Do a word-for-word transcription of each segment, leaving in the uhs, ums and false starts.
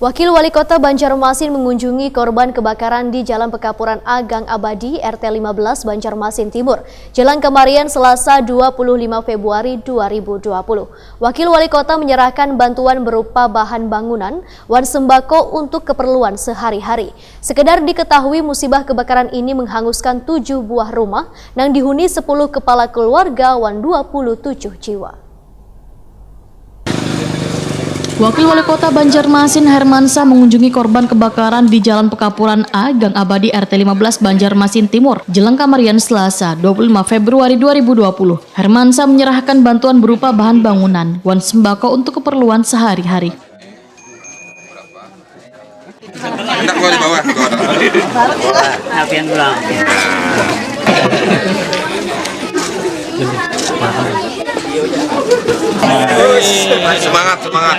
Wakil Wali Kota Banjarmasin mengunjungi korban kebakaran di Jalan Pekapuran A Gang Abadi, R T lima belas, Banjarmasin Timur, jelang kamarian Selasa dua puluh lima Februari dua ribu dua puluh. Wakil Wali Kota menyerahkan bantuan berupa bahan bangunan, wan sembako untuk keperluan sehari-hari. Sekedar diketahui, musibah kebakaran ini menghanguskan tujuh buah rumah nang dihuni sepuluh kepala keluarga wan dua puluh tujuh jiwa. Wakil Wali Kota Banjarmasin Hermansyah mengunjungi korban kebakaran di Jalan Pekapuran A, Gang Abadi, R T lima belas, Banjarmasin Timur, jelang kamarian Selasa dua puluh lima Februari dua ribu dua puluh. Hermansyah menyerahkan bantuan berupa bahan bangunan, wan sembako untuk keperluan sehari-hari. Hendak gua di bawah, gua. Apian pulang. Semangat, semangat.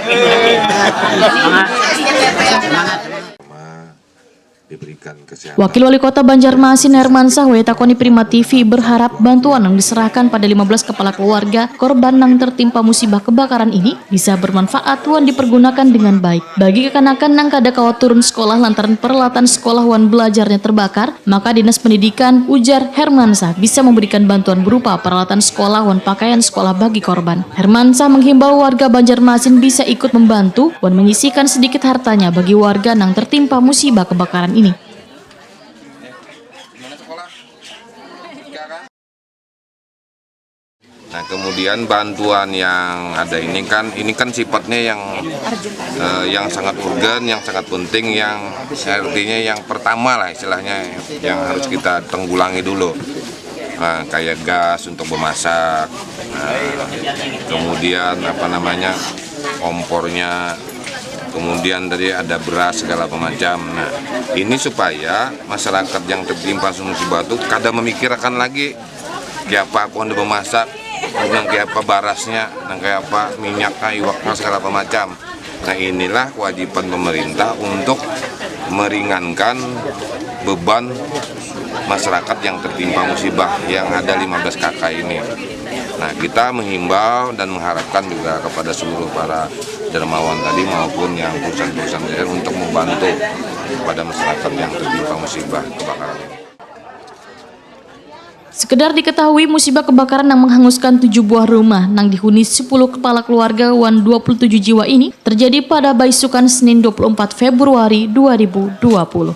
Diberikan kesehatan. Wakil Wali Kota Banjarmasin Hermansyah, Wetakoni Prima T V, berharap bantuan yang diserahkan pada lima belas kepala keluarga korban yang tertimpa musibah kebakaran ini bisa bermanfaat wan dipergunakan dengan baik. Bagi kekanakan yang kada kawa turun sekolah lantaran peralatan sekolah wan belajarnya terbakar, maka Dinas Pendidikan, ujar Hermansyah, bisa memberikan bantuan berupa peralatan sekolah wan pakaian sekolah bagi korban. Hermansyah menghimbau warga Banjarmasin bisa ikut membantu wan menyisihkan sedikit hartanya bagi warga yang tertimpa musibah kebakaran ini. Nah, kemudian bantuan yang ada ini kan, ini kan sifatnya yang eh, yang sangat urgen, yang sangat penting, yang artinya yang pertama lah istilahnya, yang harus kita tanggulangi dulu. Nah, kayak gas untuk memasak, nah, kemudian apa namanya, kompornya, kemudian tadi ada beras segala macam. Nah, ini supaya masyarakat yang tertimpa musibah itu kada memikirkan lagi kiapa aku hendak memasak, nang kiapa barasnya, nang kiapa minyaknya, iwaknya, segala macam. Nah, inilah kewajiban pemerintah untuk meringankan beban masyarakat yang tertimpa musibah yang ada lima belas K K ini. Nah, kita menghimbau dan mengharapkan juga kepada seluruh para dermawan tadi maupun yang perusahaan-perusahaan daerah untuk membantu kepada masyarakat yang tertimpa musibah kebakaran ini. Sekedar diketahui, musibah kebakaran yang menghanguskan tujuh buah rumah nang dihuni sepuluh kepala keluarga wan dua puluh tujuh jiwa ini terjadi pada baisukan Senin dua puluh empat Februari dua ribu dua puluh.